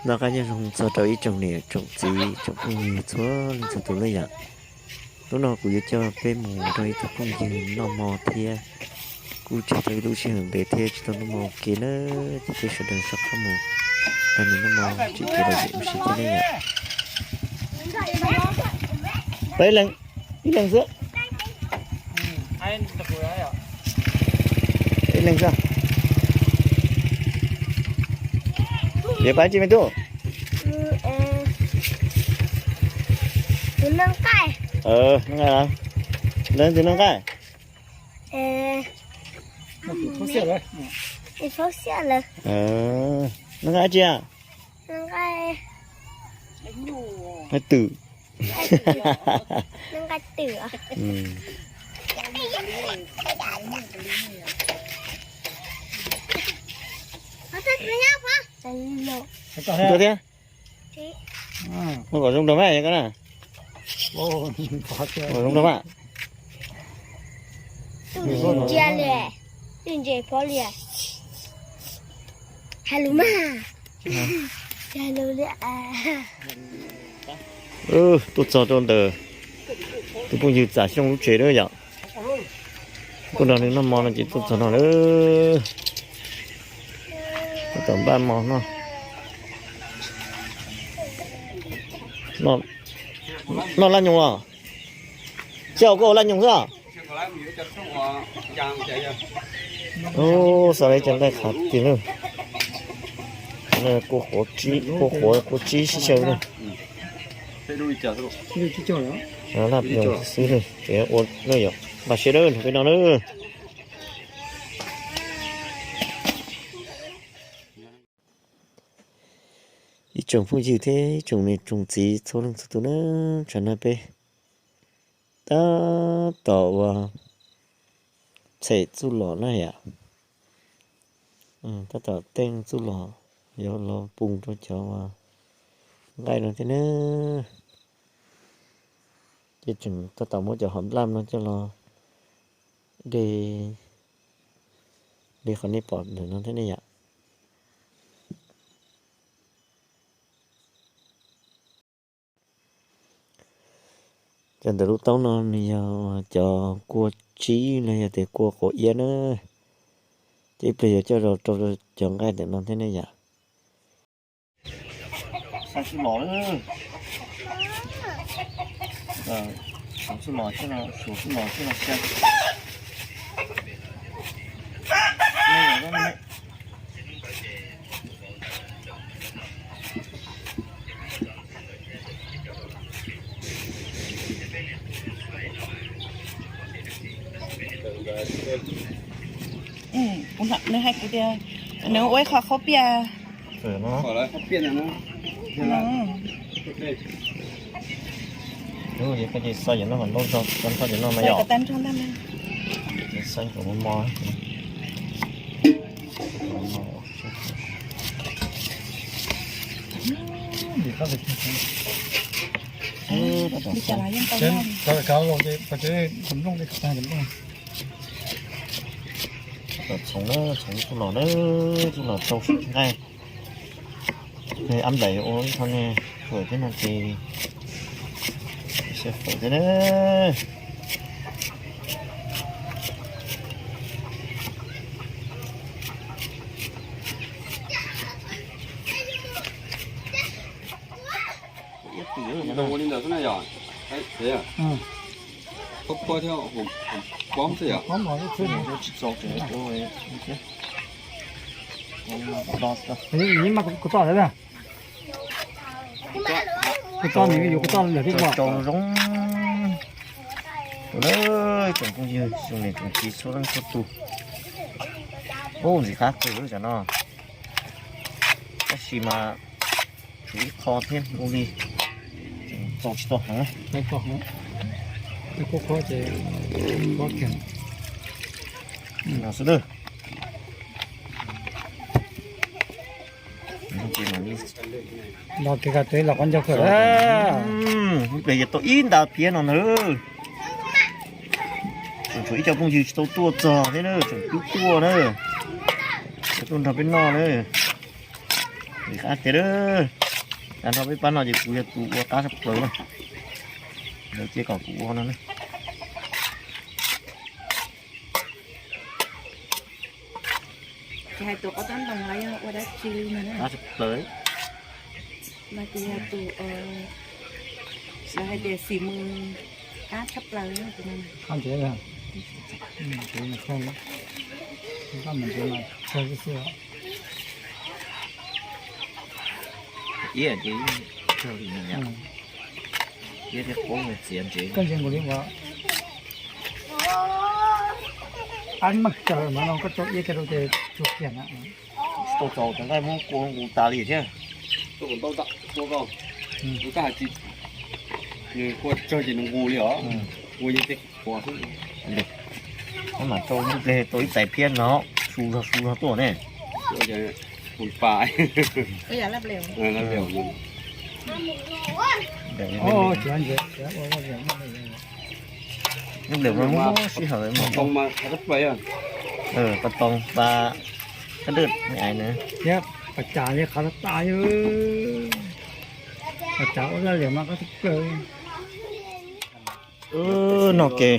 Noj qab nyob zoo txog rau ib tsoom niam tsoom txiv tsoom phooj ywg txhua leej txhua tus na yom. Hnub no kuv yuav coj peb mus nrog ib tug phooj ywg noj hmo thiab kuj tseg tau ib lub sij hawm ntev thiab tsis tau noj hmo ua ke na, ces peb sawv daws soj qab mus nrog nws noj hmo tsim kev lom zem ua si thiab ne yom. Pab ib leeg, ib leeg xwb. Ib leeg xwb. Yuav pab tsi me tub? Tus noj nqaij. Noj nqaij los? Lawv tus noj nqaij. Noj nqaij dab tsi a? Nqaij twm. Nqaij twm. Koj thiab. Muaj kom zoo rau mas koj na. Kom zoo rau mas. Twj ntsia li, twj ntse phob li. Hais lus mas. Hais lus li. Tuaj txog rau ntawm tus phooj ywg Txam Xyooj lub tsev lawm yom. Tuaj nrog nws noj hmo no ces tuaj txog no lawm. Tab tom npaj hmo noj. Noj laj nyoos los? Xyov koj ua laj nyoos xwb. Ub, xav li cov nqaij qhav tiag na. Kua qhuav, kua qhuav kua tsib sib xyaw na. Laj nyoos xwb na, ces ua na yom, npaj siab dawb nrog peb noj na. Ib tsoom phooj ywg thiab ib tsoom niam tsoom txiv txhua leej txhua tus na, tsam no peb tab tom ua txhem txuj lom na yom. Tab tom teej txuj lom yuav los pus rau cov nqaij no thiab na. Ces tseem tab tom muab cov hom nplaj no coj los de li qhov nej pom ntawm no thiab ne yom. Cov ntawm lub taub no nws yog cov kua tsib los yog tias kua quav iab na. Ces ib pliag yuav coj los rau cov nqaij ntawm no thiab ne yom. Xav txuj lom lawm. Suav txuj lom, suav txuj lom thiab los xyaw. Nws hais kuv tias nws ua ib qho khaub piaj. Koj ces xav yam no kom nrau zog, koj nrog ces no mas yom. Xav kom mos mos. Txhoov na, txhoov txuj lom na, txuj lom rau nqaij. Ab daim ua ib qho ne, fawm thiab no ces xyaw fawm thiab na. Ua li ntawd xwb na yom. Qhuab qhuab thiab, pom xwb yom. Tsis txaus ces ua thiab. Kuv toj lawm, kuv toj nws yuav kuv toj lawm thiab. Tsaus zoo na, tsoom phooj ywg, tsoom niam tsoom txiv txhua leej txhua tus. Ub, ntxim qab kawg lawm cov no. Tab sis mas tshuav ib qho thiab ua li txaus tsis tau heev. No xwb na. Los kev kawm teb los qab ncauj kawm. Ib pliag yuav tau ib nta phiab no na. Tseem tshuav ib co phooj ywg tsis tau tuaj txog thiab na, tseem twb tuaj na. Tuaj nrog peb noj na. Li qab tiag, tas nrho peb pab no ces kuv yog tus ua qab tshaj plaws na. Lawv cia kom kuv ua no na. Ces hais tus qab tab ntoos los yog ua dab tsi li no na? Qab tshaj plaws. Mas ces yog tus, lawv hais tias xim mus qab tshaj plaws no. Iab thiab qub txiav ntsev. Koj ntsia nkaus li ua ab mag caw mas no koj tso iab kiag rau ces tsuag kiag na. Tau txaus cov nqaij muab kua nqus tas li thiab. Koj hais tias nws kua tsawg ces nws nqus li os. Kua yog tej qua xwb. Mas rau ib pliag tau ib tais phiab no, su zog su zog tuaj ne. Lub nplej mas muab sij hawm, pas toos pas qab dwj me ais na. Thiab pas cas li qhov tas tas, pas cas ua laj liam mas qab tshaj plaws. Noj ke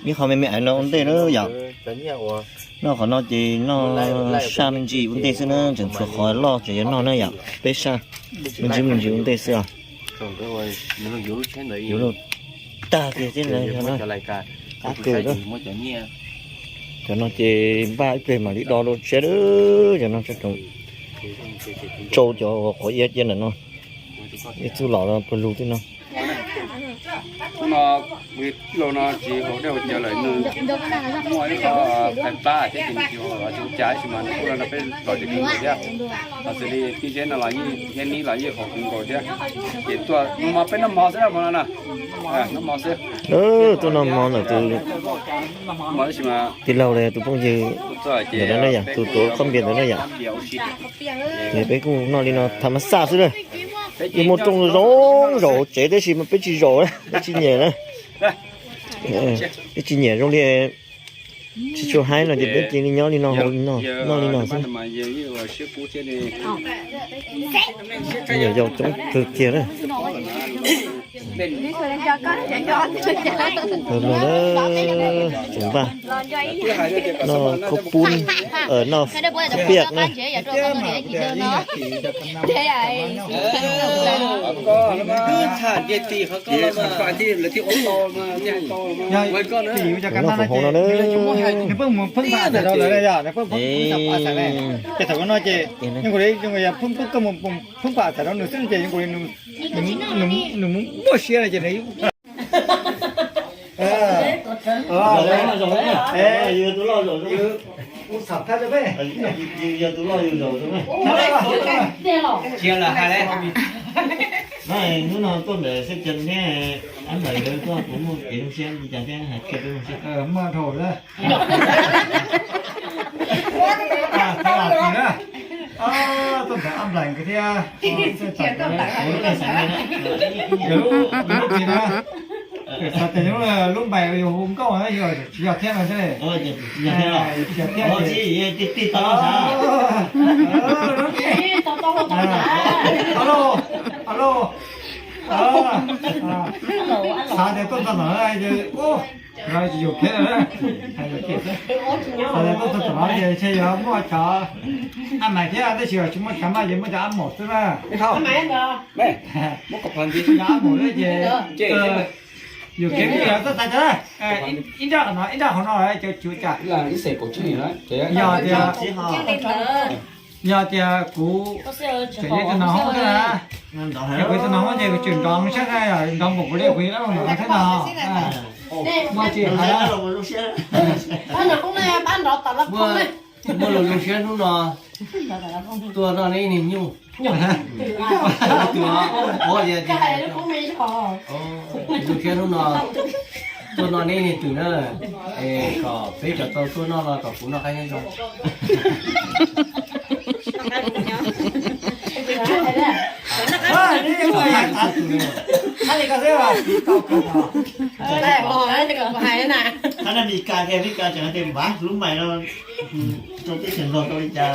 ib qho me me ais no ua ntej na yom. Noj qhov no ces noj saj me ntsis ua ntej xwb na, tseem tshuav qhov loj tseem yuav noj na yom. Peb saj me ntsis me ntsis ua ntej xwb os. Yuav luag tag tiag thiab na, qab kawg na. Cov no ces npaj ib pliag mam li do dua tshiab, cov no tsau cov qhuav iab cia ntawm no. Ib txuj lom no puag lug twb no. Hnub no, hnub no tsis haus dej haus cawv lawm, nws muaj ib qho phais plab thiab ces nws tsis haus los tsis ua cas, tab sis mas nws kuj los nrog peb lom zem kawg nkaus thiab. Ho xws li tib zeb no los yeej, zeb nib los yeej haus kawg nkaus thiab. Ces tuaj noj mov, peb noj mov xwb na, noj mov xwb. Tuaj noj mov ntawm tus tij laug los yog tus phooj ywg ntawm no na yom, tus tuav khob npias ntawd na yom. Ces peb kuj noj li no tham mas xaj xwb na. Yeej muaj rooj zoo zaum hauv tsev tab sis mas peb tsis zaum, peb tsis nyiam na. Peb tsis nyiam zoo li tsis tshua haib no ces peb cia li nyob li no, haus li no, noj li no xwb. Nyuam yaus coob kawg kiag na. Tseem npaj noj khaub poob, noj khaub piaj na. Noj khoom hauv no na. Ces thaum no ces phwb pam txham rau nws xwb ces nws mus npuaj siab no ces nws Hnub no tuaj ntawm Xeeb Cees thiab Ab Nplaim nkawd tuaj puas muaj kev zoo siab li cas thiab hais qhia peb mloog seb. Muaj dhau lawm. Tuaj ntawm Ab Nplaim nkawd thiab. Lub npe xav tias lub npaim yog hu nkauj na, yog tsis yog thiab no xwb. Tsis yog thiab. Alo, alo. Xav tias tuaj txog tom no ces, no tsis yog thiab. Xav tias tuaj txog tom no ces ntshe yuav muaj cov Ab Nplaim thiab, tab sis tsis muaj cov Ab Nplaim ces muaj cov Ab Maum xwb na. Cov Ab Maum xwb ces yus kev pib yog tuaj txog cov ib nrab qhov no, ib nrab qhov no cov cuav cas. Yog tias, yog tias kuv tseem yog tus no hoob na, yog kuv tus no hoob ces kuv tseem nrov sab na, nrov npaum kuv li kuv yuav nrov thiab no. Muaj tsis hais. Muaj lus zoo siab hnub no tuaj noj neb niag nyuj. Lus zoo siab hnub no tuaj noj neb niag twm na, es kom peb cov tau tuaj noj los kom kuv noj qab nyob zoo. Qhov no Meskas kiag, Meskas tseem hais tias npam lub mais no rau teb chaws Nplog tau li cas.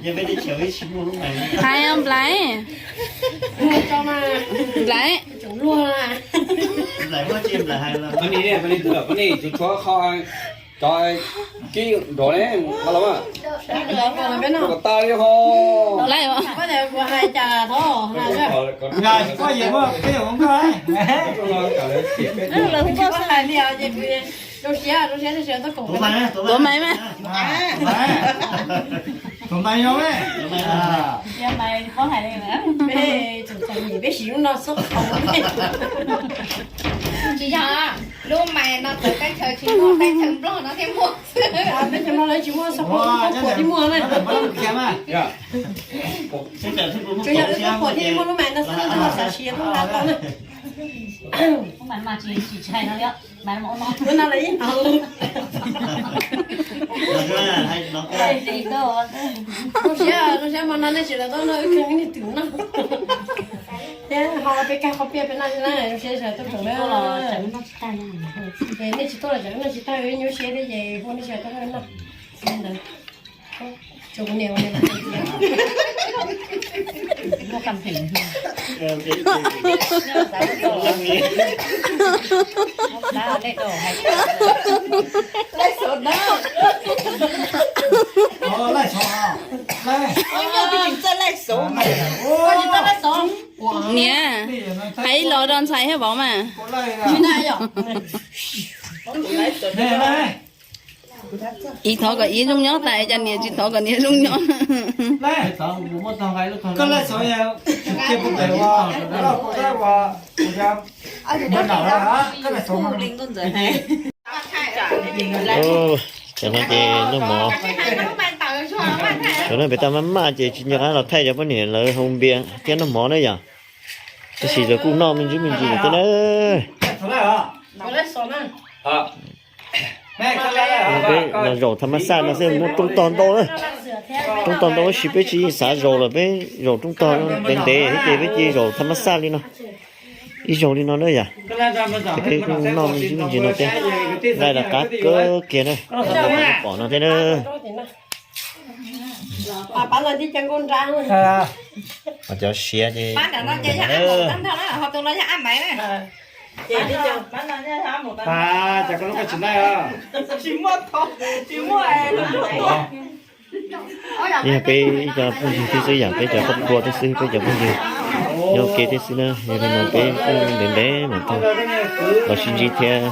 Yog peb teb chaws peb tsis muaj lub mais. Hais Nplais. Nplais. Nplais muab tsis Nplais hais los. Cov kib nrov ne, los mas. Kom tas li ho. Tuav mais mas. Tuav mais no. Peb tseem txom nyem peb siv lub no xub qhov. Tsis yog, lub mais no txawv teb chaws tsis muaj, teb chaws Nplog no thiaj muaj xwb. Teb chaws Nplog lawv tsis muaj, xub qhov lub koj phuam thiaj muaj na. Tsuas yog lub koj phuam thiaj muaj lub mais no xwb, lub no xav siav lub no tau na. Lub no lawv yeej hnov. Zoo siab, zoo siab hmo no nej tseem los tuaj noj wb kheej niag twm noj. Thiab ho peb kag qhov piaj peb noj na, zoo siab sawv tuaj tsoom na. Ces nej tsis tuaj los tseem noj tsis tag, nyuaj siab thiab ces hu nej sawv tuaj noj. Ntawd, tsuas kuv niam ua li. Niam, hais ib los rau ntxhais thiab vauv mas. Ib thov kom ib zoo nyob tas, cas niam tsis thov kom niam zoo nyob. Cov no ces noj mov, cov no pem tau maj maj ces tsis nco qab los thaij cov poj niam lawv hau npias thiab noj mov na yom. Tab sis lawv kuj noj me ntsis me ntsis thiab na. Peb no zaum tham mas xaj no xwb muaj rooj tog ntau na. Rooj tog ntau tab sis peb tsis xav zaum lawm, peb zaum rooj tog ntev ntev thiab ces peb cia zaum tham mas xaj li no. Ib zaug li no na yom. Ces peb kuj noj me ntsis me ntsis no thiab. Nqaij los qab kawg kiag na, pom no thiab na. Cov siav ces yog peb ib co phooj ywg thiab xwb yom, peb cov koob tua thiab xwb, peb cov phooj ywg nyob ua ke thiab xwb na. Yog li no peb kuj ntev ntev mas thiaj los sib ntsib thiab.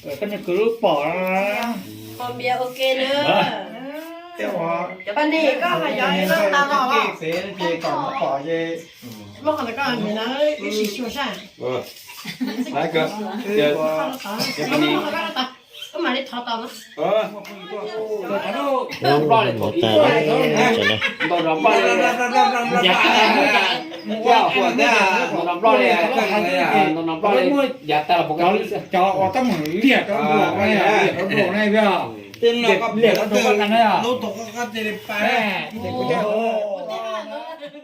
Koj niam kwv lub pom. Poj niam koj ho yog noj tas los. Muab qhov ntawd koj hais na, ib sim xyuas saj. Wb mam li thov tau na. Cov uas tab meeg liam rau npluas na, liam rau npluas na.